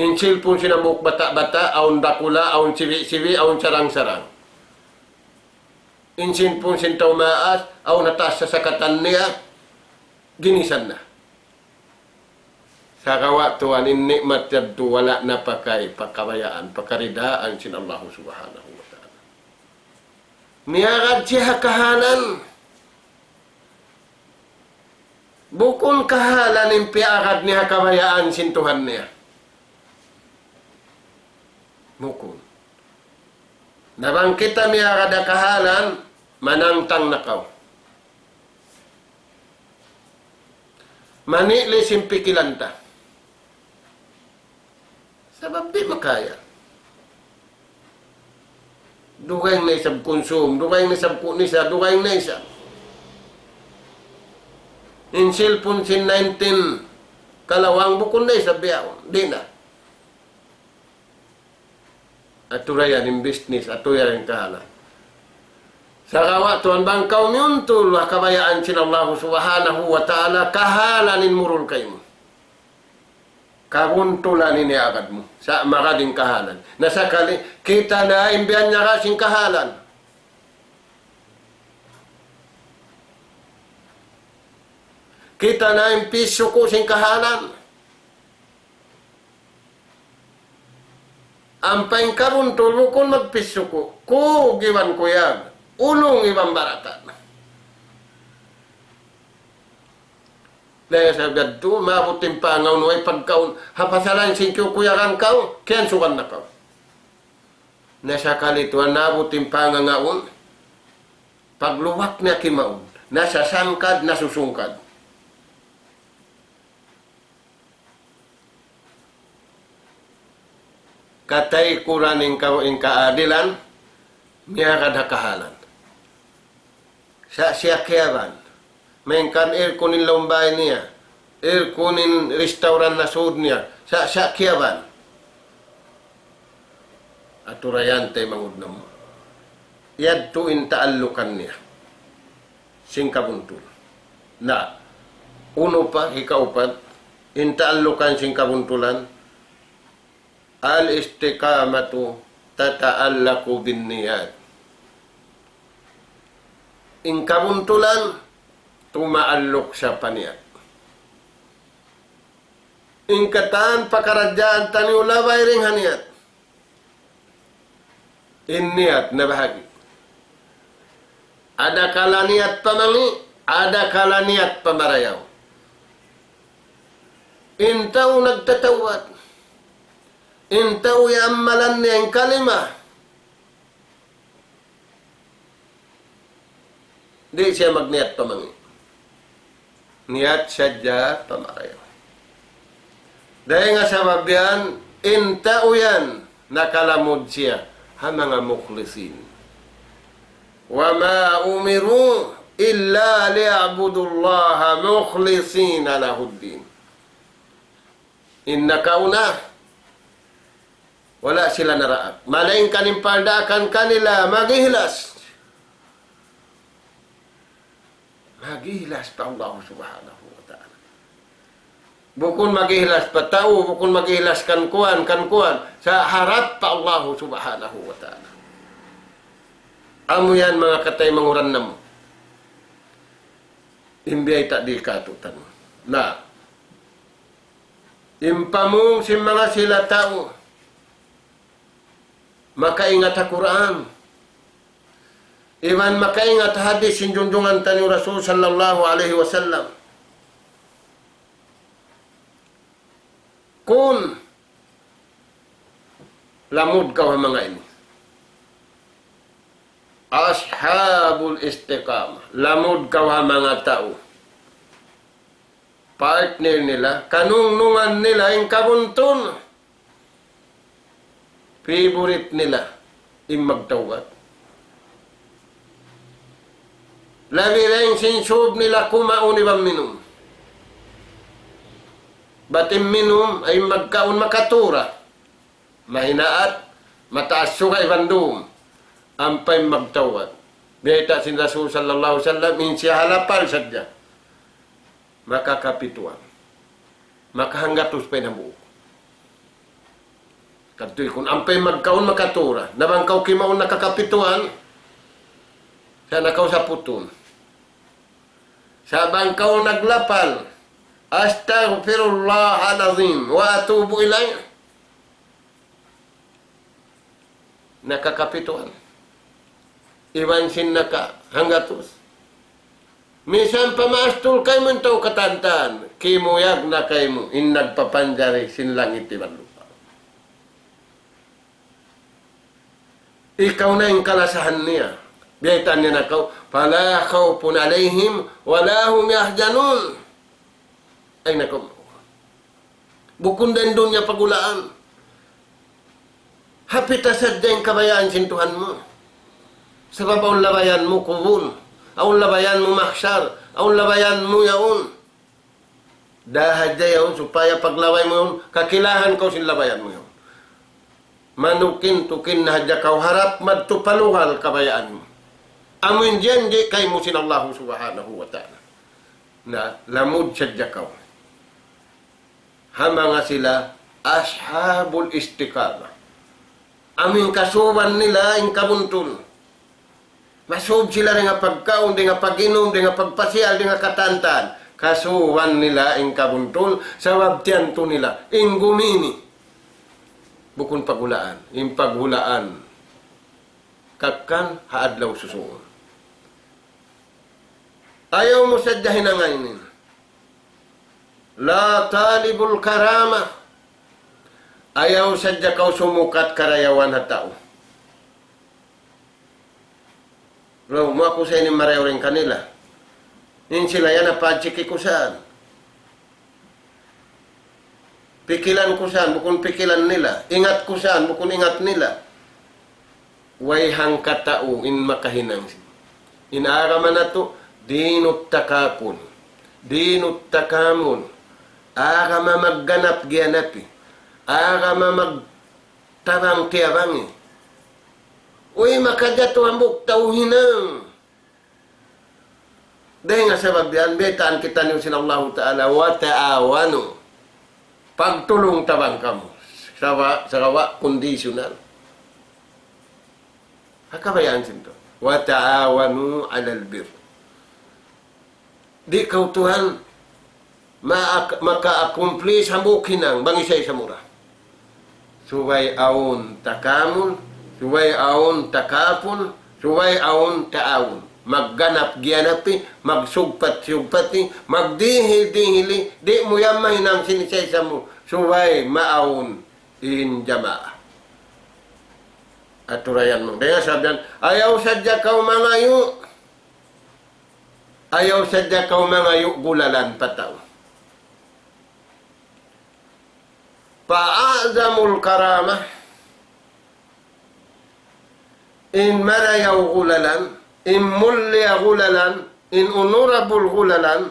In cellphone sin hambuuk bata'-bata', awn dakula', awn sibi'-sibi', awn sarang-sarang. In cellphone sin tau maas, awn ha taas sasakatan niya, ginisan na. Sagawa' tuwan in ni'mat yadtu wala' na pakay, pa kabayaan, pa karidaan sin Allahu Subhanahu wa Ta'ala. Miyagad siya ha kahalan. Bukun kahalan in piyagad niya ha kabayaan sin Tuhan niya. Bukun. Na bang kita miyagad ha kahalan, manangtang na kaw. Manili' sin pikilan ta. Sabab di' makaya. Dugaing na isab kunsum, dugaing na isab kunisa, dugaing na isab. In cellphone sin nineteen kalawang bukun na isab biyaun. Di' na. Atu ra yan in business, atu ra yan in kahalan. Sagawa' tuwan bang kaw miyuntul ha kabayaan sin Allahu Subhanahu wa Ta'ala, kahalan in murul kaymu. Kabuntulan in iyagad mu. Sa' magad in kahalan. Na sakali, kita na in biya' niya sin kahalan. Kita na in pisuku' sin kahalan. Ampa in kabuntul bukun magpisuku'. Kug iban kuyag. Ulung iban barata'. Dayn ha sabab yadtu, maabut in pangaun way pagkaun. Ha pasalan sin kiyukuyagan kaw, kiyansugan na kaw. Na sakali tuwan naabut in pangaun, pagluwak niya kimaun. Nasasangkad, nasusungkad. Kataykuran in ka-, in kaadilan, miyagad ha kahalan. Sa' siya kiyaban. Malayngkan aircon in lawm bāy niya. Aircon in restaurant na sūd niya. Sa', sa' kiyaban. Atu ra yan taymanghud namu'. Yadtu in taallukan niya sin kabuntul. Na, unu pa, hikaupat, in taallukan sin kabuntulan, الاستقامة تتعلق بالنيات. In kabuntulan, tumaalluk siya pa niyat. In katan pakaradjaan taniyu labay dayn ha niyat. In niyat nabahagi'. Adakala niyat pamangi', adakala niyat pamarayaw. In tau nagtatawbat, in tau iyaammalan niya in kalima, di' siya magniyat pamangi'. Niyat sadja pamarayaw. Dayn ha sabab yan, in tau yan nakalamud siya ha manga mukhlisin. وما أمروا إلا ليعبدوا الله مخلصين له الدين. In nakauna, wala' sila naraak. Malayngkan in pardaakan kanila, mag-ihlas. Mag-ihlas pa Allah Subhanahu wa Ta'ala. Bukun mag-ihlas pa tau, bukun mag-ihlas kan kuwan, kan kuwan. Sa' harap pa Allah Subhanahu wa Ta'ala. Amu yan manga kataymanghuran namu'. In biyayta' di' katutan. Na. In pamung sin manga sila tau makaingat ha Qur'an. Iban makaingat hadith sin junjungan taniyu Rasul sallallahu alayhi wasallam. Kun, lamud kaw ha manga ini. Ashabul istiqamah. Lamud kaw ha manga tau. Partner nila, kanungnungan nila in kabuntun. Favorite nila in magtawbat. Labi dayn sin sub nila kumaun iban minum. Bat in minum, ay magkaun makatura. Mahinaat, mataas suga iban dum. Ampa in magtawbat. Biyayta' sin Rasul sallallahu alayhi wasallam, in siya ha lapal sadja. Makakapituan. Makahanggatus pa in hambuuk. Kadtu ikun ampa in magkaun makatura. Na bang kaw kimaun nakakapituan, sa' na kaw saputun. Sa' bang kaw naglapal, أستغفر الله العظيم وأتوب إليه. Nakakapituan. Iban sin nakahanggatus. Misan pa maastul kaymu in tau katan-katan, kimuyag na kaymu in nagpapanjari sin langit iban lupa'. Ikaw na in kalasahan niya. Biyaytaan niya na kaw, فلا خوف عليهم ولا هم يحزنون. Ay nako. Bukun da in dunya pagulaan. Hapita sadja in kabayaan sin Tuhan mu. Sabab awn labayan mu kubul. Awn labayan mu mahsar. Awn labayan mu yaun. Da hadja yaun supaya paglabay mu yaun, kakilahan kaw sin labayan mu yaun. Manukin-tukin na hadja kaw harap madtu pa lugal kabayaan mu. Amu in janji' kaymu sin Allahu Subhanahu wa Ta'ala. Na, lamud sadja kaw. Ha manga sila ashabul istiqamah. Amu in kasuban nila in kabuntun. Masub sila dayn ha pagkaun, dayn ha pag-inum, dayn ha pagpasiyal, dayn ha katan-katan. Kasuban nila in kabuntun, sabab tiyantu nila in gumi ini. Bukun paghulaan, in paghulaan. Kakan ha adlaw susungun. Ayaw mu sadja hinanga ini. لا طالب الكرامة. Ayaw sadja kaw sumukat karayawan ha tau. Laung mu, aku sa ini marayaw dayn kanila. In sila yan apa chiki ku saan. Pikilan ku saan, bukun pikilan nila. Ingat ku saan, bukun ingat nila. Way hangkatau in makahinang. In agama natu', دين التكافل, دين التكامل. Agama magganap-giyanapi. Agama magtabang-tiyabangi. Uy, makajatu hambuuk tau hinang. Dayn ha sabab yan, baytaan kitaniyu sin Allahu Ta'ala, وتعاونوا. Pagtulung-tabang kamu. Sagawa', sagawa' conditional. Ha kabayaan sin Tuhan. وتعاونوا على البر. Di' kaw Tuhan ma-, maka-accomplish hambuuk hinang bang isa-isa mu ra. Subay awn takamul, subay awn takapul, subay awn ta'awun. Magganap-giyanapi, magsugpat-sugpati, magdihil-dihili, di' mu yan mahinang sin isa-isa mu. Subay maawn in jamaa. Aturayan mu. Dayn ha sabab yan, ayaw sadja kaw mangayu'. Ayaw sadja kaw mangayu' gulalan pa tau. فأعظم الكرامة, in marayaw gulalan, in mulia gulalan, in honorable gulalan,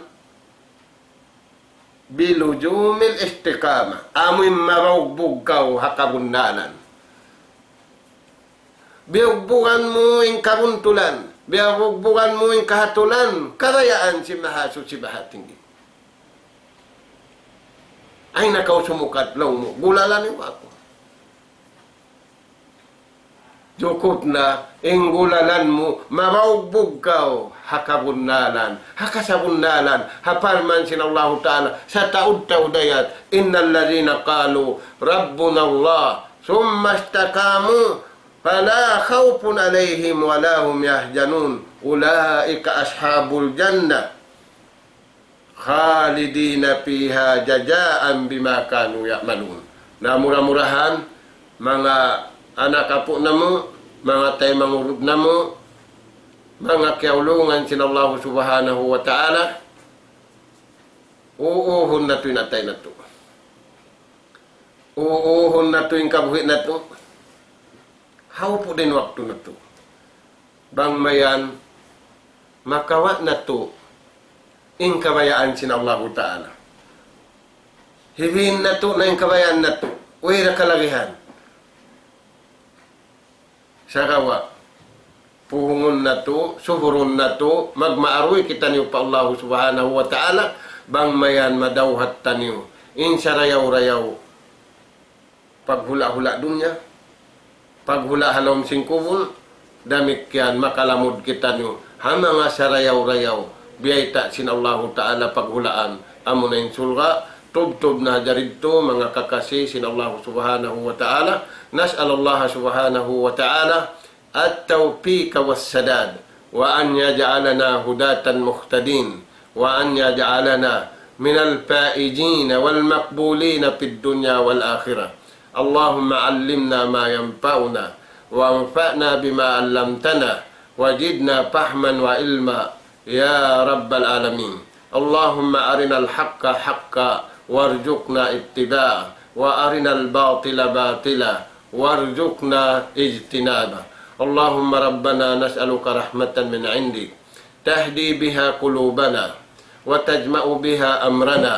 بلزوم الاستقامة. Amu in mabaugbug kaw ha kabunnalan. Biyugbugan mu in kabuntulan, biyugbugan mu in kahatulan, kabayaan sin Mahasuchi Mahatinggi. Ayaw na kaw sumukat laung mu, gulalan in aku. Jukut na, in gulalan mu, mabaugbug kaw ha kabunnalan, ha kasabunnalan, ha parman sin Allahu Ta'ala, sataud-taud ayat, إن الذين قالوا ربنا الله ثم استقاموا فلا خوف عليهم ولا هم يحزنون. أولئك أصحاب الجنة خالدين فيها جزاء بما كانوا يعملون. Na mura-murahan, manga anak apu' namu', manga taymanghud namu', manga kiyaulungan sin Allahu Subhanahu wa Ta'ala, uuhun natu' in atay natu'. Uuhun natu' in kabuhi' natu'. Hawpu' da in waktu natu'. Bang mayan makawa' natu' in kabayaan sin Allahu Ta'ala. Hibin natu' na in kabayaan natu'. Way da kalagihan. Sagawa', puhungun natu', suburun natu', magmaaruy kitaniyu pa Allahu Subhanahu wa Ta'ala, bang mayan madawhat taniyu in sarayaw-rayaw paghula'-hula' dunya, paghula' ha lawm sin kubul, damikkiyan makalamud kitaniyu ha manga sarayaw-rayaw biyayta' sin Allahu Ta'ala paghulaan, amuna in surga'. Tubtub na ha didtu, manga kakasi sin Allahu Subhanahu wa Ta'ala. نسأل الله سبحانه وتعالى التوفيق والسداد، وأن يجعلنا هداة مهتدين، وأن يجعلنا من الفائزين والمقبولين في الدنيا والآخرة. اللهم علمنا ما ينفعنا، وانفعنا بما علمتنا، وزدنا فهما وعلما، يا رب العالمين. اللهم أرنا الحق حقا وارزقنا اتباعه، وأرنا الباطل باطلا وارزقنا اجتنابه. اللهم ربنا نسألك رحمة من عندك تهدي بها قلوبنا وتجمع بها أمرنا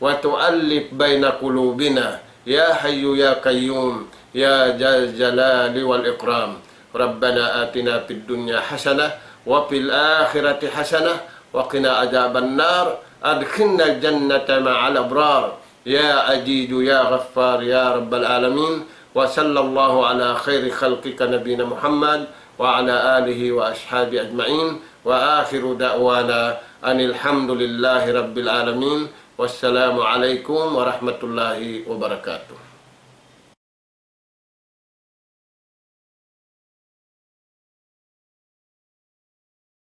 وتؤلف بين قلوبنا يا حي يا قيوم يا ذا الجلال والإكرام. ربنا آتنا في الدنيا حسنة وفي الآخرة حسنة وقنا عذاب النار. أدخلنا الجنة مع الأبرار. يا عزيز يا غفار يا رب العالمين. وصلى الله على خير خلقك نبينا محمد وعلى آله وأصحابه أجمعين. وآخر دعوانا أن الحمد لله رب العالمين. والسلام عليكم ورحمة الله وبركاته.